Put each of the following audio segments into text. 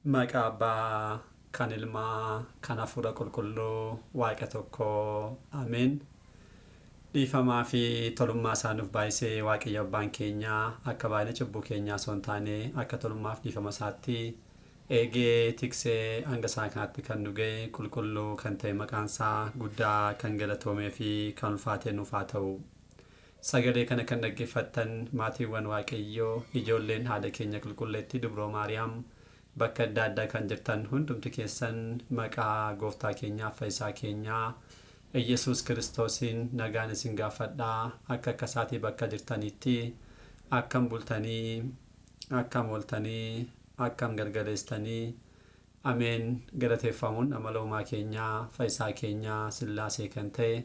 Maqaa Abbaa kan Ilmaa kan Hafuura Qulqulluu Waaqa tokkoo Ameen. Dhiifamaa fi tolummaa isaa nuuf baay'isee Waaqayyo Abbaan keenya akka baay'ina cubbuu keenyaa osoo hin taane akka tolummaaf dhiifama isaatti eegee tiksee hanga isaa kanaatti kan nu ga'e qulqulluu kan ta'e maqaan isaa guddaa kan galatoomee fi kan ulfaatee nuuf haa ta'u. Sagalee kana kan dhaggeeffattan maatiiwwan Waaqayyoo ijoolleen haadha keenya qulqulleettii Dubroo Maariyaam bakka adda addaa kan jirtan hundumti keessan maqaa gooftaa keenyaa fayyisaa keenyaa Iyyasuus Kiristoosiin nagaan isin gaafadhaa. Akka akka isaatii bakka jirtanitti akkam bultanii, akkam ooltanii, akkam galgaleessitanii? Ameen. Galateeffamuun amala uumaa keenyaa fayyisaa keenyaa Sillaasee kan ta'e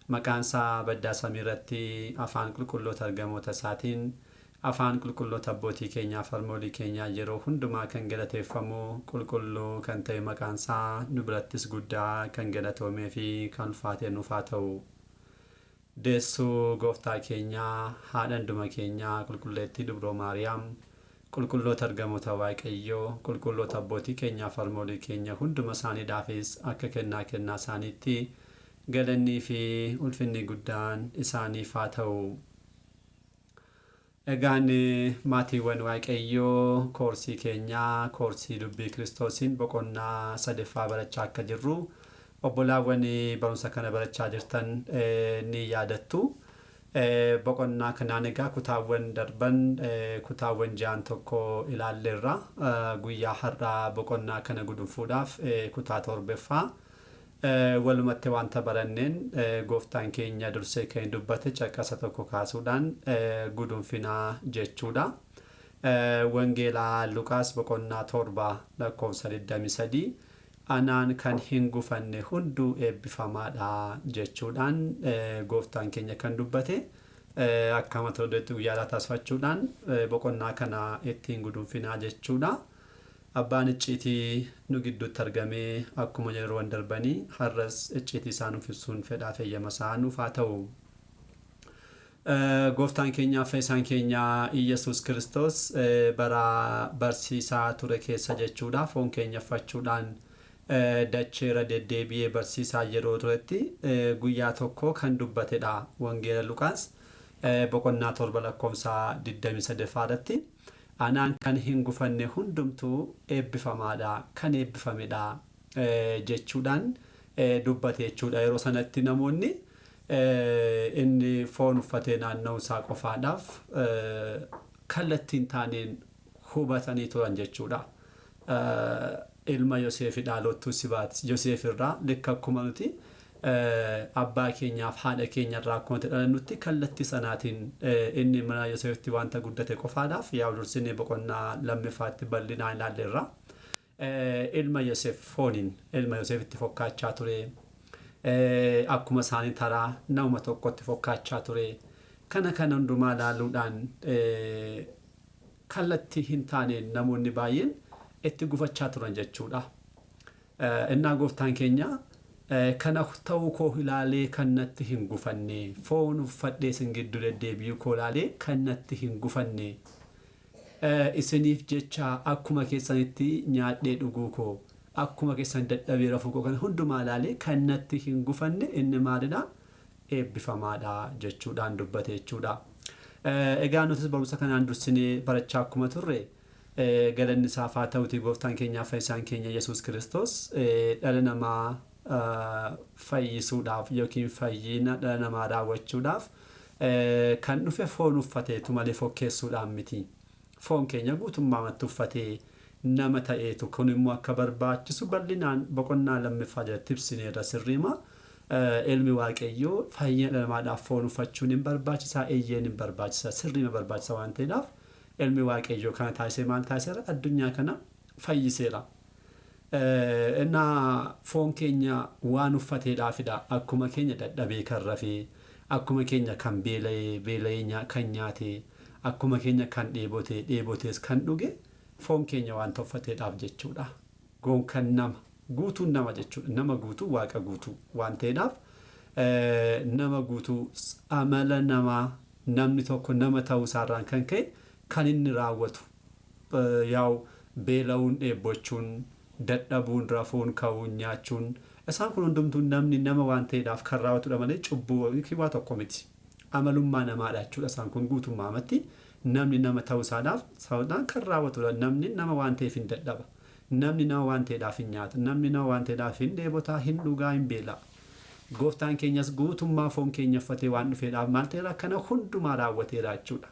maqaan isaa baddaa samii irratti afaan qulqulloota ergamoota isaatiin afaan qulqulloota abbootii keenyaa fi harmoolii keenyaa yeroo hundumaa kan galateeffamu qulqulluu kan ta'e maqaan isaa nu birattis guddaa kan galatoomee fi kan ulfaatee nuuf haa ta'u. Deessuu gooftaa keenyaa haadha hunduma keenyaa qulqulleettii Dubroo Maariyaam qulqulloota ergamoota Waaqayyoo qulqulloota abbootii keenyaa fi harmoolii keenya hunduma isaaniidhaafis akka kennaa kennaa isaaniitti galannii fi ulfinni guddaan isaaniif haa ta'u. Egaan maatiiwwan Waaqayyoo koorsii keenyaa koorsii dubbii Kiristoosiin boqonnaa sadaffaa barachaa akka jirru obbolaawwan barumsa kana barachaa jirtan ni yaadattu. Boqonnaa kanaan egaa kutaawwan darban kutaawwan ja'an tokko ilaalleerra. Guyyaa har'aa boqonnaa kana gudunfuudhaaf kutaa torbaffaa walumatti wanta baranneen gooftaan keenya dursee kan hin dubbate caqasa tokko kaasuudhaan gudunfinaa jechuudha. Wangeelaa Luqaas boqonnaa 7 lakkoofsa 23 anaan kan hin gufanne hunduu eebbifamaadha jechuudhaan gooftaan keenya kan dubbate akka mata dureetti guyyaa taasifachuudhaan boqonnaa kana ittiin gudunfinaa jechuudha. Abbaan icciitii nu gidduutti argamee akkuma yeroowwan darbanii har'as icciitii isaa nuuf ibsuun fedhaa fi eeyyama isaa nuuf haa ta'u. Gooftaan keenyaa fayyisaan keenya Iyyasuus Kiristoos bara barsiisaa ture keessa jechuudha foon keenya uffachuudhaan dacheera deddeebi'ee barsiisaa yeroo turetti guyyaa tokko kan dubbatedha. Wangeela Luqaas boqonnaa 7 lakkoofsa 23 irratti anaan kan hin gufanne hundumtuu eebbifamaadha, kan eebbifamedha jechuudhaan dubbate jechuudha. Yeroo sanatti namoonni inni foon uffatee naanna'uu isaa qofaadhaaf kallattiin taaneen hubatanii turan jechuudha. Ilma Yoseefi dhaalottuu sibaat Yoseef irraa likka akkuma nuti abbaa keenyaaf haadha keenya irraa akkuma dhalannutti kallattii sanaatiin inni mana Yoseefitti wanta guddate qofaadhaaf yaa dursinee boqonnaa lammaffaatti bal'inaan ilaalleerra. Ilma Yoseef fooniin ilma Yoseefitti fokkaachaa ture. Akkuma isaanii taraa nama tokkotti fokkaachaa ture. Kana kana hundumaa ilaaluudhaan kallattii hin taaneen namoonni baay'een itti gufachaa turan jechuudha. Innaa gooftaan keenya kana ta'uu koo ilaalee kan natti hin gufanne, foon uffadhee isin gidduu deddeebi'uu koo ilaalee kan natti hin gufanne, isiniif jecha akkuma keessanitti nyaadhee dhuguu koo, akkuma keessan dadhabee rafuu koo kana hundumaa ilaalee kan natti hin gufanne inni maalidha? Eebbifamaadha jechuudhaan dubbate jechuudha. Egaa nutis barumsa kanaan dursinee barachaa akkuma turre galanni isaaf haa ta'uti gooftaan keenyaa fayyisaan keenya Yesuus Kiristoos dhala namaa fayyisuudhaaf yookiin fayyina dhala namaa raawwachuudhaaf kan dhufe foon uffateetu malee fokkeessuudhaan miti. Foon keenya guutummaamatti uffatee nama ta'eetu kun immoo akka barbaachisu bal'inaan boqonnaa lammaffaa jalatti ibsineerra sirriima. Ilmi Waaqayyoo fayyina dhala namaadhaaf foon uffachuun hin barbaachisaa, eeyyeen hin barbaachisa, sirriima barbaachisa waan ta'eedhaaf ilmi Waaqayyoo kana taasisee maal taasiseera? Addunyaa kana fayyiseera. Innaa foon keenya waan uffateedhaafidha. Akkuma keenya dadhabee kan rafee, akkuma keenya kan beela'ee beela'ee kan nyaate, akkuma keenya kan dheebote dheebotees kan dhuge foon keenya wanta uffateedhaaf jechuudha. Gonkan nama guutuun nama jechuudha. Nama guutuu waaqa guutuu waan ta'eedhaaf nama guutuu amala namaa namni tokko nama ta'uu isaarraan kan ka'e kan inni raawwatu yaa'u Beela'uun, dheebochuun, dadhabuun, rafuun, ka'uun, nyaachuun isaan kun hundumtuu namni nama waan ta'eedhaaf kan raawwatudha malee cubbuu waa tokko miti. Amalummaa namaadha jechuudha isaan kun guutummaamatti namni nama ta'uu isaadhaaf sababaan kan raawwatudha. Namni nama waan ta'eef hin dadhaba. Namni nama waan ta'eedhaaf hin nyaata. Namni nama waan ta'eedhaaf hin dheebotaa, hin dhugaa, hin beela'a. Gooftaan keenyas guutummaa foon keenya uffatee waan dhufeedhaaf maal ta'eera kana hundumaa raawwateera jechuudha.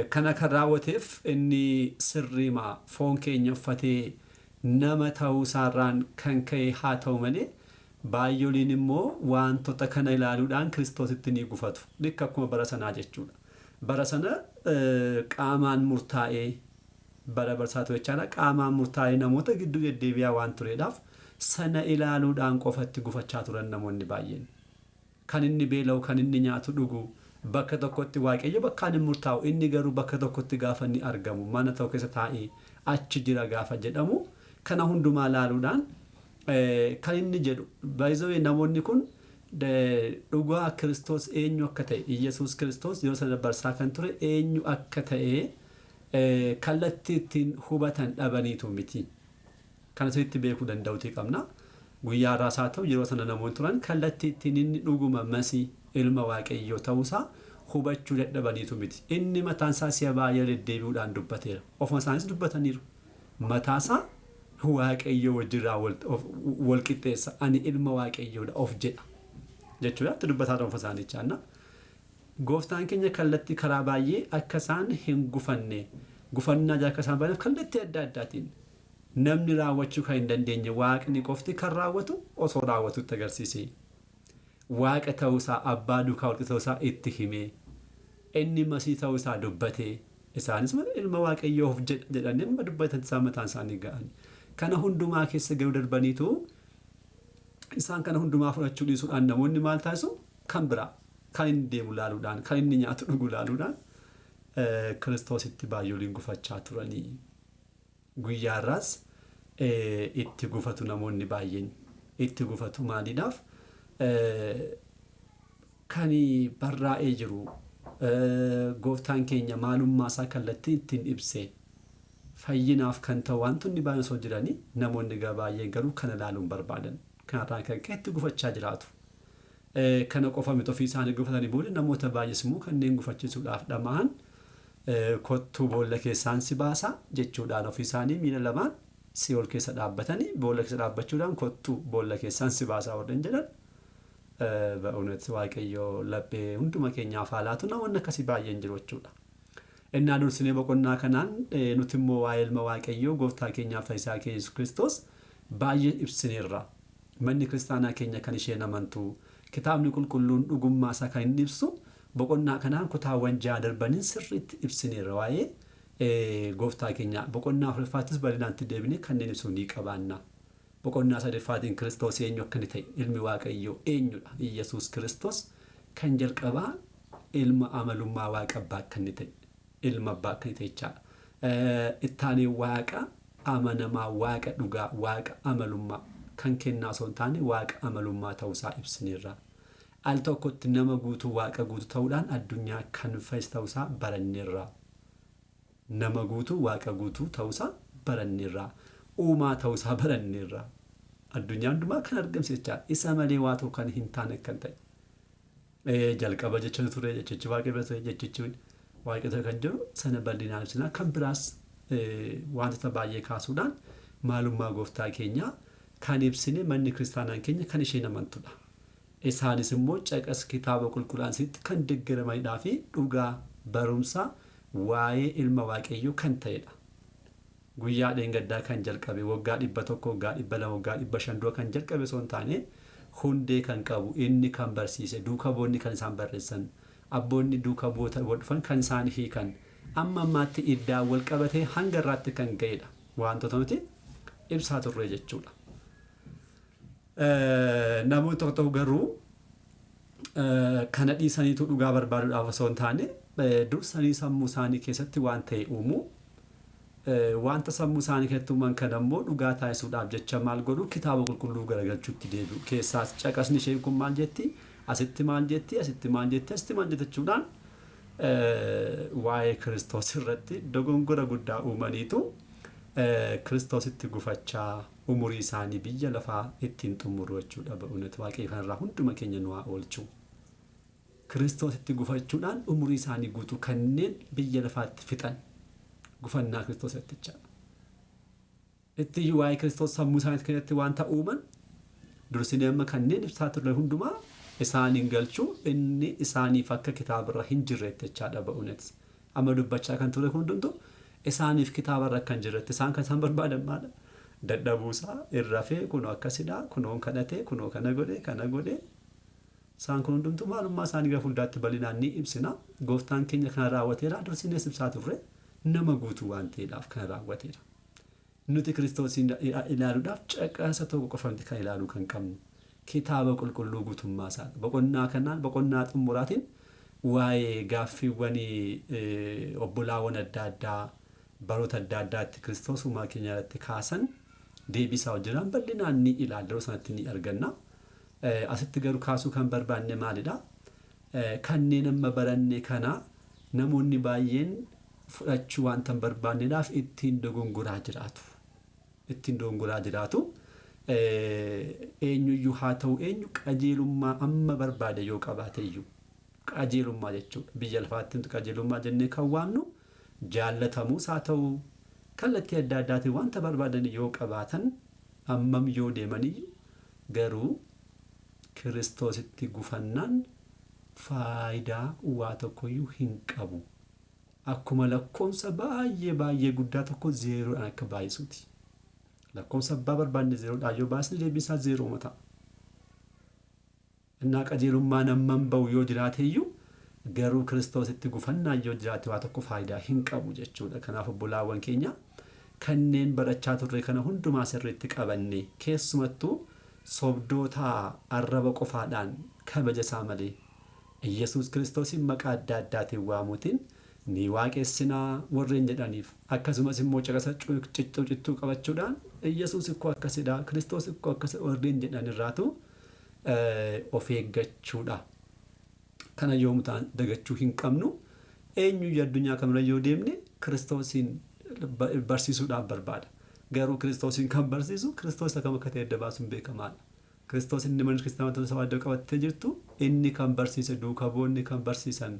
Kana kan raawwateef inni sirriima foon keenya uffatee nama ta'uu isaarraan kan ka'e haa ta'u malee baay'ooliin immoo wantoota kana ilaaluudhaan Kiristoositti ni gufatu. Likka akkuma bara sanaa jechuudha. Bara sana qaamaan murtaa'ee bara barsaa ture jechaadha. Qaamaan murtaa'ee namoota gidduu deddeebi'aa waan tureedhaaf sana ilaaluudhaan qofatti gufachaa turan namoonni baay'een. Kan inni beela'u, kan inni nyaatu dhugu bakka tokkotti Waaqayyo bakkaan hin murtaa'u inni garuu bakka tokkotti gaafa inni argamu mana tokko keessa taa'ee achi jira gaafa jedhamu kana hundumaa ilaaluudhaan kan inni jedhu baay'ee namoonni kun dhugaa Kiristoos eenyu akka ta'e Iyyasuus Kiristoos yeroo sana barsaa kan ture eenyu akka ta'e kallattii ittiin hubatan dhabaniitu miti. Kana sirriitti beekuu danda'uutii qabna. Guyyaa har'aas haa ta'u yeroo sana namoonni turan kallattii ittiin inni dhuguma Masii ilma Waaqayyoo ta'uusaa hubachuu dadhabaniitu miti. Inni mataan isaa si'a baay'ee deddeebi'uudhaan dubbateera. Ofuma isaanis dubbataniiru. Mataasaa Waaqayyoo wajjirraa wal qixxeessa. Ani ilma Waaqayyoodha of jedha. Jechuudha itti dubbataa dhuunfa isaanii jechaanna. Gooftaan keenya kallattii karaa baay'ee akka isaan hin gufanne gufannaa jala akka isaan baay'ee kallattii adda addaatiin namni raawwachuu kan hin dandeenye waaqni qofti kan raawwatu osoo raawwatutti agarsiise. Waaqa ta'uusaa abbaa duukaa walqixa ta'uusaa itti himee inni masii ta'uusaa dubbatee isaanis ilma Waaqayyoo of jedha jedhanii amma dubbatan isaan mataan isaanii ga'an. Kana hundumaa keessa garuu darbaniitu isaan kana hundumaa fudhachuu dhiisuudhaan namoonni maal taasisu kan biraa kan inni deemu laaluudhaan kan inni nyaatu dhugu laaluudhaan Kiristoositti baay'ooliin gufachaa turanii. Guyyaa har'aas itti gufatu namoonni baay'een itti gufatu maaliidhaaf kan barraa'ee jiru gooftaan keenya maalummaa isaa kallattii ittiin ibse fayyinaaf kan ta'u wantoonni baay'een osoo jiranii namoonni baay'een garuu kana ilaaluun barbaadan kanarraan kan ka'e itti gufachaa jiraatu. Kana qofa miti ofii isaanii gufatanii booda namoota baay'ees immoo kanneen gufachiisuudhaaf dhama'an kottuu boolla keessaan si baasa jechuudhaan ofii isaanii miila lamaan si'ool keessa dhaabbatanii boolla keessa dhaabbachuudhaan kottuu boolla keessaan si baasaa warreen jedhan በእውነት Waaqayyo laphee hunduma keenyaaf haa laatu namoonni akkasii baay'een jiru jechuudha. Innaa dursinee boqonnaa kanaan nuti immoo waa'ee ilma Waaqayyoo gooftaa keenyaaf fayyisaa keenya Yesuus Kiristoos baay'ee ibsineerra. Manni kiristaanaa keenya kan isheen amantu kitaabni qulqulluun dhugummaa isaa kan inni ibsu boqonnaa kanaan kutaawwan ja'a darbaniin sirriitti ibsineerra waa'ee gooftaa keenya boqonnaa afuraffaattis bal'inaan itti deebinee kanneen ibsu ni qabaanna. Boqonnaa sadaffaatiin Kiristoos eenyu akka inni ta'e ilmi Waaqayyoo eenyudha Iyyasuus Kiristoos kan jalqabaa ilma amalummaa Waaqa abbaa akka inni ta'e ilma abbaa akka inni ta'e jechaadha. Ittaanee Waaqa amanamaa Waaqa dhugaa Waaqa amalummaa kan kennaa osoo hin taane Waaqa amalummaa ta'uusaa ibsineerra. Al tokkotti nama guutuu Waaqa guutuu ta'uudhaan addunyaa kan fayyise ta'uusaa baranneerra. Nama guutuu Waaqa guutuu ta'uusaa baranneerra. Uumaa ta'uusaa baranneerra. Addunyaa hundumaa kan argamsiise jechaadha. Isa malee waa tokko kan hin taane kan ta'e. Jalqaba jecha ture jechichi Waaqa bira ture jechichi Waaqa ture kan jiru sana bal'inaan ibsina. Kan biraas wantoota baay'ee kaasuudhaan maalummaa gooftaa keenyaa kan ibsine manni kiristaanaan keenya kan isheen amantudha. Isaanis immoo caqas kitaaba qulqullaa'aatti kan deeggaramanidhaa fi dhugaa barumsa waa'ee ilma Waaqayyoo kan ta'edha. Guyyaa dheengaddaa kan jalqabe waggaa 100 waggaa 200 waggaa 500 dura kan jalqabe osoo hin taane hundee kan qabu inni kan barsiise duuka boonni kan isaan barreessan abboonni duuka boota dhufan kan isaan hiikan amma ammaatti iddaan wal qabatee hanga irraatti kan ga'edha wantoota nuti ibsaa turre jechuudha. Namoonni tokko tokko garuu kana dhiisaniitu dhugaa barbaaduudhaaf osoo hin taane dursanii sammuu isaanii keessatti waan ta'e uumuu wanta sammuu isaanii keessatti uuman kana immoo dhugaa taasisuudhaaf jecha maal godhu kitaaba qulqulluu garagalchuutti deebi'u. Keessaas caqasni isheen kun maal jetti asitti maal jetti asitti maal jetti asitti maal jetti jechuudhaan Waa'ee Kiristoos irratti dogongora guddaa uumaniitu Kiristoositti gufachaa umurii isaanii biyya lafaa ittiin xumuru jechuudha. Ba'uunati Waaqayyo kanarraa hunduma keenya nu haa oolchu. Kiristoositti gufachuudhaan umurii isaanii guutuu kanneen biyya lafaatti fixan gufannaa Kiristoositti jechaadha. Itti waa'ee Kiristoos sammuu isaanii keessatti wanta uuman dursinee amma kanneen ibsaa turre hundumaa isaaniin galchuu inni isaaniif akka kitaabarra hin jirreetti jechaadha ba'uunet. Amma dubbachaa kan ture hundumtu isaaniif kitaabarra akka hin jirretti isaan kan isaan barbaadan maadha? Dadhabuusaa irrafee kunoo akkasidha, kunoo kadhatee, kunoo kana godhe, kana godhe. Isaan kun hundumtuu maalummaa isaanii gara fuulduraatti bal'inaan ni ibsina. Gooftaan keenya kana raawwateera, dursinees ibsaa turre, nama guutuu waan ta'eedhaaf kana raawwateera. Nuti Kiristoosiin ilaaluudhaaf caqasa tokko qofa miti kan ilaaluu kan qabnu. Kitaaba qulqulluu guutummaa isaa. Boqonnaa kanaan, boqonnaa xumuraatiin, waa'ee gaaffiiwwan obbolaawwan adda addaa baroota adda addaatti Kiristoos uumaa keenya irratti kaasan deebii isaa wajjinaan bal'inaan ni ilaalla. Yeroo sanatti ni arganna. Asitti garuu kaasuu kan barbaanne maalidha? Kanneen amma baranne kana namoonni baay'een fudhachuu wanta hin barbaanneedhaaf ittiin dogongoraa jiraatu. Ittiin dogongoraa jiraatu. Eenyuyyuu haa ta'u eenyu, qajeelummaa amma barbaade yoo qabaate iyyuu, qajeelummaa jechuudha. Biyya lafaatti qajeelummaa jennee kan waamnu jaallatamuus haa ta'u, kallattii adda addaatiin wanta barbaadan yoo qabaatan, ammam yoo deemaniyyuu, garuu Kiristoositti gufannaan faayidaa waa tokkoyyuu hin qabu. Akkuma lakkoomsa baay'ee baay'ee guddaa tokko zeeroodhaan akka baay'isuuti. Lakkoomsa abbaa barbaanne zeeroodhaan yoo baasne deebiin isaa zeerooma ta'a. Innaa qajeelummaan hammam ba'u yoo jiraate iyyuu, garuu Kiristoositti gufannaan yoo jiraate waa tokko faayidaa hin qabu jechuudha. Kanaaf obbolaawwan keenya, kanneen barachaa turre kana hundumaa sirriitti qabanne, keessumattuu sobdoota arraba qofaadhaan kabaja isaa malee Iyyasuus Kiristoosiin maqaa adda addaatiin waamuutiin ni waaqessinaa warreen jedhaniif, akkasumas immoo caqasa cittuu cittuu qabachuudhaan Iyyasuus ikkoo akkasidha, Kiristoos ikkoo akkasidha warreen jedhan irraatu of eeggachuudha. Kana yoomu ta'an dagachuu hin qabnu. Eenyuyyuu addunyaa kamirra yoo deemne Kiristoosiin barsiisuudhaaf barbaada. Garuu Kiristoosiin kan barsiisu Kiristoos akkam akka ta'e adda baasuun beekamaadha. Kiristoos inni mana kiristaanaa Ortodoksii Tawaahidoo qabattee jirtu inni kan barsiise, duuka bu'oonni kan barsiisan,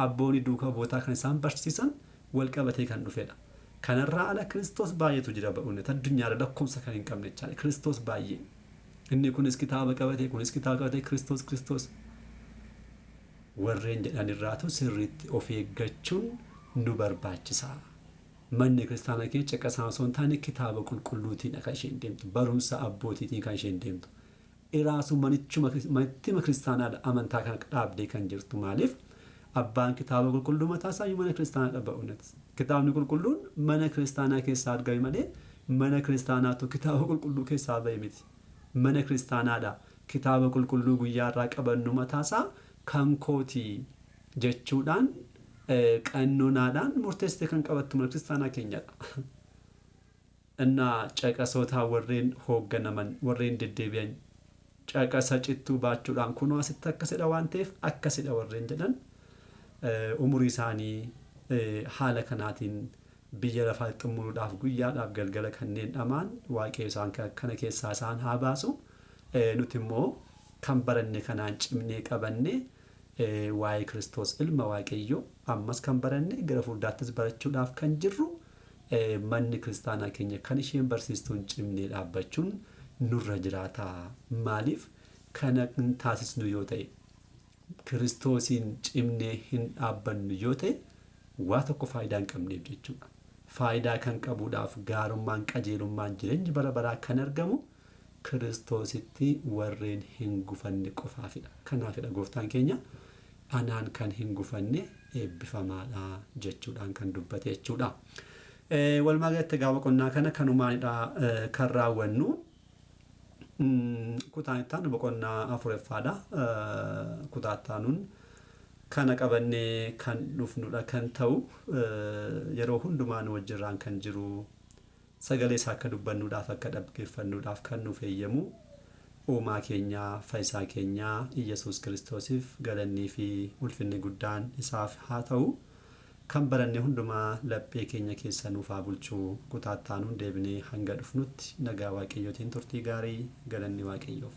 abboonni duuka bu'ootaa kan isaan barsiisan wal qabatee kan dhufedha. Kanarraa ala Kiristoos baay'eetu jira ba'uunet addunyaarra lakkoofsa kan hin qabne jechaadha. Kiristoos baay'ee. Inni kunis kitaaba qabatee, kunis kitaaba qabatee, Kiristoos Kiristoos warreen jedhan irraatu sirriitti of eeggachuun nu barbaachisa. Manni kiristaanaa keenya caqasaan osoo hin taane kitaaba qulqulluutiin kan isheen deemtu, barumsa abbootiitiin kan isheen deemtu. Iraasu manichuma manittima kiristaanaadha amantaa kana dhaabdee kan jirtu. Maaliif? Abbaan kitaaba qulqulluu mataa isaayyuu mana kiristaanaadha ba'uunet. Kitaabni qulqulluun mana kiristaanaa keessaa argame malee mana kiristaanaatu kitaaba qulqulluu keessaa ba'e miti. Mana kiristaanaadha. Kitaaba qulqulluu guyyaa irraa qabannu mataasaa kan kooti jechuudhaan qannonaadhaan murteessitee kan qabattu mana kiristaanaa keenyadha. Innaa caqasootaa warreen hoogganaman, warreen deddeebi'an, caqasa cittuu baachuudhaan kunoo asitti akkasidha waan ta'eef akkasidha warreen jedhan, umurii isaanii haala kanaatiin biyya lafaa xumuruudhaaf guyyaadhaaf galgala kanneen dhamaan, Waaqayyo isaan kana keessaa isaan haa baasu. Nuti immoo kan baranne kanaan cimnee qabanne, waa'ee Kiristoos ilma Waaqayyoo ammas kan baranne, gara fuulduraattis barachuudhaaf kan jirru, manni kiristaanaa keenya kan isheen barsiistuun cimnee dhaabbachuun nurra jiraata. Maaliif? Kana hin taasisnu yoo ta'e, Kiristoosiin cimnee hin dhaabbannu yoo ta'e, waa tokko faayidaa hin qabneef jechuudha. Faayidaa kan qabuudhaaf gaarummaan, qajeelummaan, jireenyi bara baraa kan argamu Kiristoositti warreen hin gufanne qofaafidha. Kanaafidha gooftaan keenya anaan kan hin gufanne eebbifamaadha jechuudhaan kan dubbate jechuudha. Walumaa galatti egaa boqonnaa kana kanumaanidha kan raawwannu. Kutaan itti aanu boqonnaa afureffaadha. Kutaa itti aanuun kana qabannee kan dhufnudha kan ta'u, yeroo hundumaa nu wajjirraan kan jiru, sagalee isaa akka dubbannuudhaaf, akka dhaggeeffannuudhaaf kan nuuf eeyyamu Uumaa keenyaa, Fayyisaa keenyaa Iyyasuus Kiristoosiif galannii fi ulfinni guddaan isaaf haa ta'u. Kan baranne hundumaa laphee keenya keessa nuuf haa bulchuu. Kutaattaanuun deebinee hanga dhufnutti nagaa Waaqayyootiin turtii gaarii, galanni Waaqayyoof.